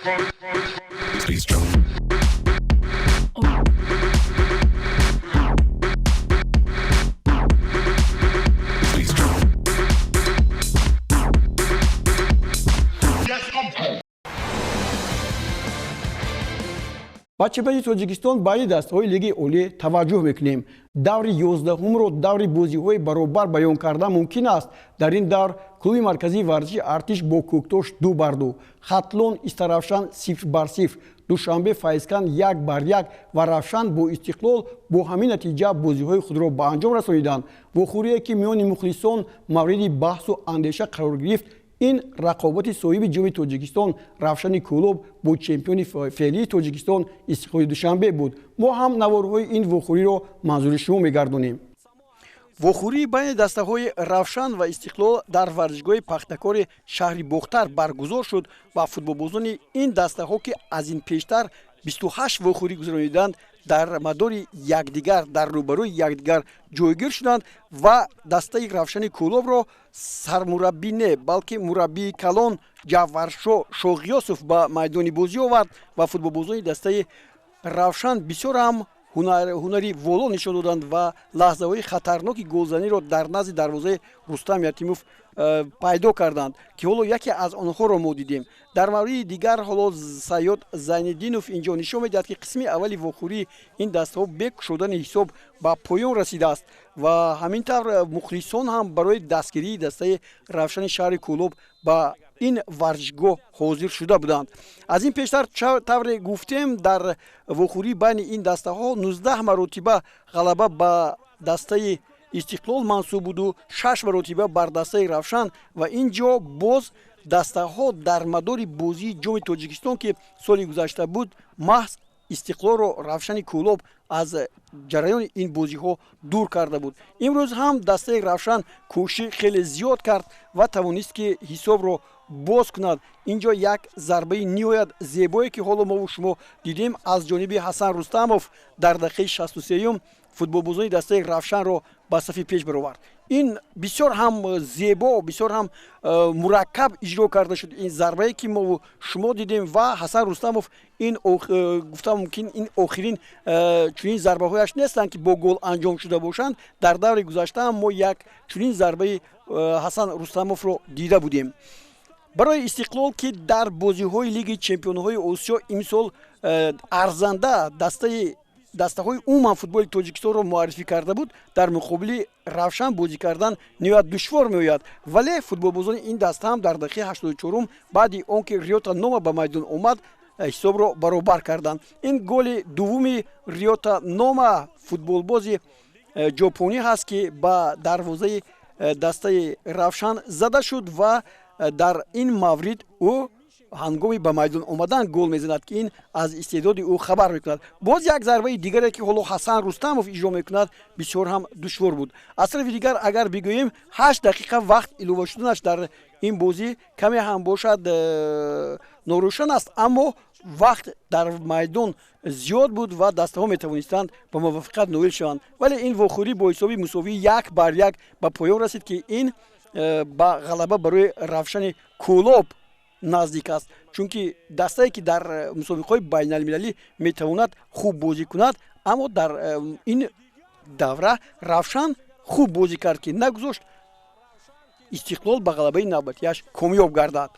Please jump. Please jump. Ба чемпионати Тоҷикистон байни дастаҳои Лигаи Олӣ таваҷҷӯҳ мекунем. Даври 11-умро даври бозиҳои баробар баён кардан мумкин аст. Дар ин давр клуби марказии варзиши Артиш бо Кӯктош 2-2, Хатлон Истаравшан 0-0, Душанбе Файзканд 1-1 ва Равшан бо Истиқлол бо ҳамин натиҷа бозиҳои худро ба анҷом расониданд. Вохӯрие, ки миёни мухлисон мавриди баҳсу андеша қарор гирифт, ин рақобати соҳиби Ҷоми Тоҷикистон Равшани Кӯлоб бо чемпиони феълии Тоҷикистон Истиқлоли Душанбе буд. Мо ҳам наворҳои ин вохӯриро манзури шумо мегардонем. Вохӯрии байни дастаҳои Равшан ва Истиқлол дар варзишгоҳи Пахтакори шаҳри Бохтар баргузор шуд ва футболбозони ин дастаҳо, ки аз ин пештар 28 вохӯрӣ гузарониданд, дар мадори якдигар, дар рӯбарӯи якдигар ҷойгир шуданд ва дастаи Равшани Кӯлобро сармураббӣ не, балки мураббии калон Ҷавҳаршо Шоғиёсов ба майдони бозӣ овард ва футболбозони дастаи Равшан бисёр ҳам ҳунари воло нишон доданд ва лаҳзаҳои хатарноки голзаниро дар назди дарвозаи Рустам Ятимов пайдо карданд, ки ҳоло яке аз онҳоро мо дидем. Дар мавриди дигар ҳоло Сайёд Зайниддинов инҷо нишон медиҳад, ки қисми аввали вохӯрии ин дастаҳо бе кушодани ҳисоб ба поён расидааст ва ҳамин тавр мухлисон ҳам барои дастгирии дастаи Равшани шаҳри Кӯлоб ба ин варзишгоҳ ҳозир шуда буданд. Аз ин пештар, тавре гуфтем, дар вохӯрии байни ин дастаҳо 19 маротиба ғалаба ба дастаи Истиқлол мансуб буду шаш маротиба бар дастаи Равшан. Ва ин ҷо боз дастаҳо дар мадори бозии Ҷоми Тоҷикистон, ки соли гузашта буд, маҳз Истиқлолро Равшани Кӯлоб аз ҷараёни ин бозиҳо дур карда буд. Имрӯз ҳам дастаи Равшан кӯшиши хеле зиёд кард ва тавонист, ки ҳисобро боз кунад. Ин ҷо як зарбаи ниҳоят зебое, ки ҳоло мову шумо дидем, аз ҷониби Ҳасан Рустамов дар дақиқаи 63-юм футболбозони дастаи Равшанро ба сафи пеш баровард. Ин бисёр ҳам зебо, бисёр ҳам мураккаб иҷро карда шуд ин зарбае, ки мову шумо дидем. Ва Ҳасан Рустамов ин гуфта мумкин, ин охирин чунин зарбаҳояш нестанд, ки бо гол анҷом шуда бошанд. Дар даври гузашта ҳам мо як чунин зарбаи Ҳасан Рустамовро дида будем. Барои Истиқлол, ки дар бозиҳои Лиги чемпионҳои Осиё имсол арзанда дастаҳои умуман футболи Тоҷикистонро муаррифӣ карда буд, дар муқобили Равшан бозӣ кардан ниҳоят душвор меояд. Вале футболбозони ин даста ҳам дар дақиқаи 84-ум, баъди он ки Риёта Нома ба майдон омад, ҳисобро баробар карданд. Ин голи дуввуми Риёта Нома, футболбози ҷопонӣ ҳаст, ки ба дарвозаи дастаи Равшан зада шуд ва дар ин маврид ӯ ҳангоми ба майдон омадан гол мезанад, ки ин аз истеъдоди ӯ хабар мекунад. Боз як зарбаи дигаре, ки ҳоло Ҳасан Рустамов иҷро мекунад, бисёр ҳам душвор буд. Аз тарафи дигар, агар бигӯем, 8 дақиқа вақт илова шуданаш дар ин бозӣ каме ҳам бошад норӯшан аст, аммо вақт дар майдон зиёд буд ва дастаҳо метавонистанд ба муваффақият ноил шаванд. Вале ин вохӯрӣ бо ҳисоби мусовии 1-1 ба поён расид, ки ин ба ғалаба барои Равшани Кӯлоб наздик аст, чунки дастае, ки дар мусобиқаҳои байналмилалӣ метавонад хуб бозӣ кунад, аммо дар ин давра Равшан хуб бозӣ кард, ки нагузошт Истиқлол ба ғалабаи навбатиаш комёб гардад.